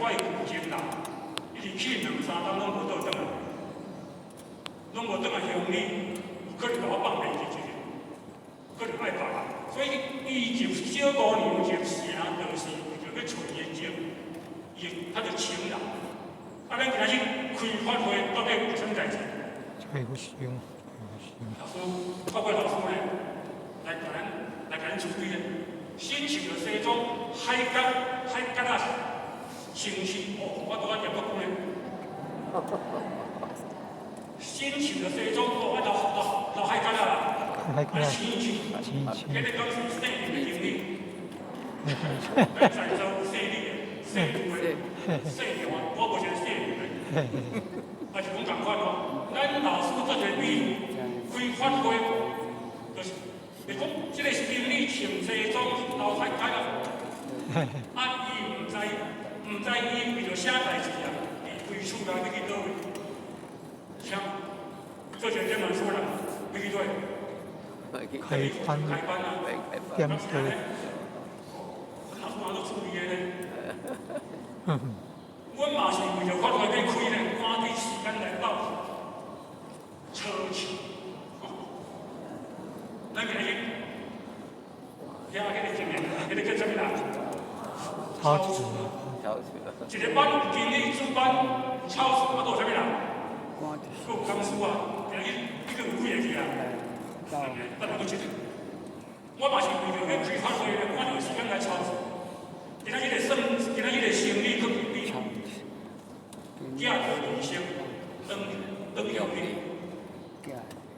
寡伊舊情人，一直去兩三冬攏無倒轉來，攏無轉來鄉里，有可能共我放袂記一個，可能愛別人，所以伊就小姑娘入城，就是為著欲揣伊的情，伊他的情人。啊，咱今仔日開法會到底有啥物代誌？揣佛像，揣佛像。老師，透過老師呢，來共咱處理的。身穿著西裝，海角海角仔穿身，哦，我拄仔念足久呢。身穿著西裝，哦，我流流流海角仔啦，海角仔，穿穿，穿彼个敢是姓林的經理，咱在座有姓李的、姓杜的、姓楊的，我無一个姓林的，也是講仝款哦。咱老師做一個比喻，開法會，就是你講這個經理穿西裝流海角仔，啊，伊毋知毋知伊為著啥代誌啊？離開厝內欲去佗位？請做一個點樣出來，欲去佗位？開班開班啊！點對？老師嘛都處理的呢。阮嘛是為著法會欲開咧，趕緊時間來到，操持。咱今日聽彼個經驗，彼個叫啥物人？操持。一個班有經理、主班、操持，啊，閣有啥物人？閣有講師啊，今日已經有幾個去啊？兩個，等下閣一個。我嘛是為著欲開法會咧，趕著時間來操持。今仔日個算，今仔日個生理去比，寄託離生，轉轉鄉里。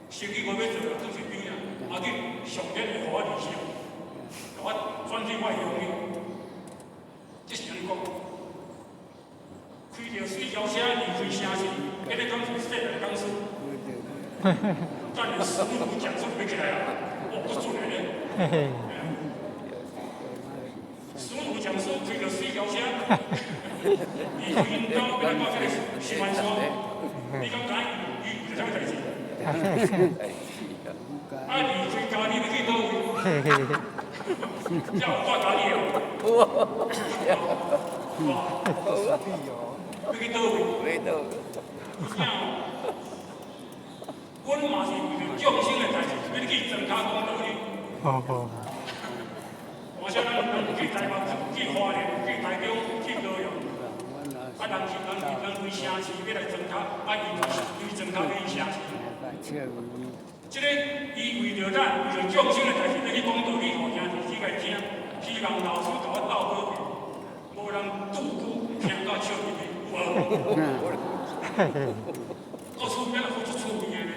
生意我欲做啊，轉一邊啊，啊緊上天會予我離生，予我轉去我的鄉里。這是按呢講？開著水轎車離開城市，彼個敢是世代講師？等下師母講出欲起來啊！哦，足準的咧。師母講師開著水轎車，離開𪜶兜，欲來到這個新灣山，你敢知伊為著啥物代誌？啊，離開家裡欲去佗位？這有住家裡的無？哇！欲去佗位？阮嘛是為著眾生的代誌，欲去莊跤講道理。好好。我想咱去台北、去花蓮、去台中、去高雄，啊，人是人是人為城市欲來莊跤，啊，伊為莊跤欲去城市。這个伊為著咱，為著眾生的代誌，欲去講道理，予兄弟姊妹聽。希望老師共我鬥保庇，無人拄久聽到笑嘻嘻，有無？夠趣味，夠足趣味的咧。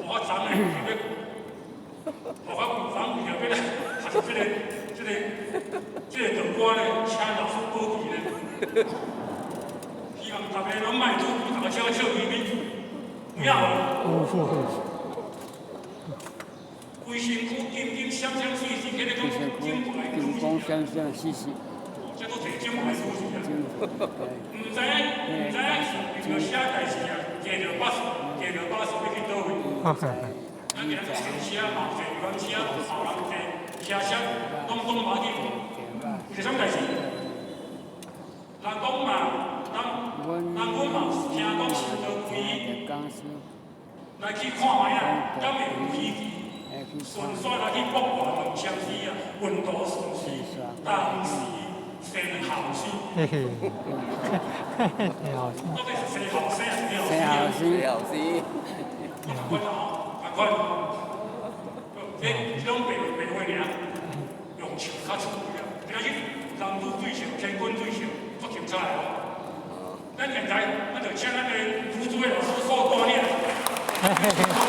我昨暝就欲，我昨為著欲來學這個道歌咧，請老師保庇咧。希望逐个攏莫拄久，逐个笑笑嘻嘻，有影無？有。規身軀金金閃閃爍爍，彼个講金牌金光閃閃爍爍。這都提金牌女士啊！毋知影，毋知影是為著啥代誌啊？坐著巴士，坐著巴士欲去佗位？咱今日坐車嘛，坐遊覽車，後人坐車車，攏總無要緊。為著啥物代誌？人講嘛，人人阮嘛聽講神道歸依，來去看覓啊，敢會有稀奇？順紲來去卜卦問相師啊，問道順時，當時生後生。嘿嘿，生後生。到底是生後生還是生後生？後生。仝款吼，仝款。這這種白白話爾，用笑較趣味啊。今仔日男女對笑，乾坤對笑，足精彩哦。咱現在，咱就請咱的女主的老師所帶領。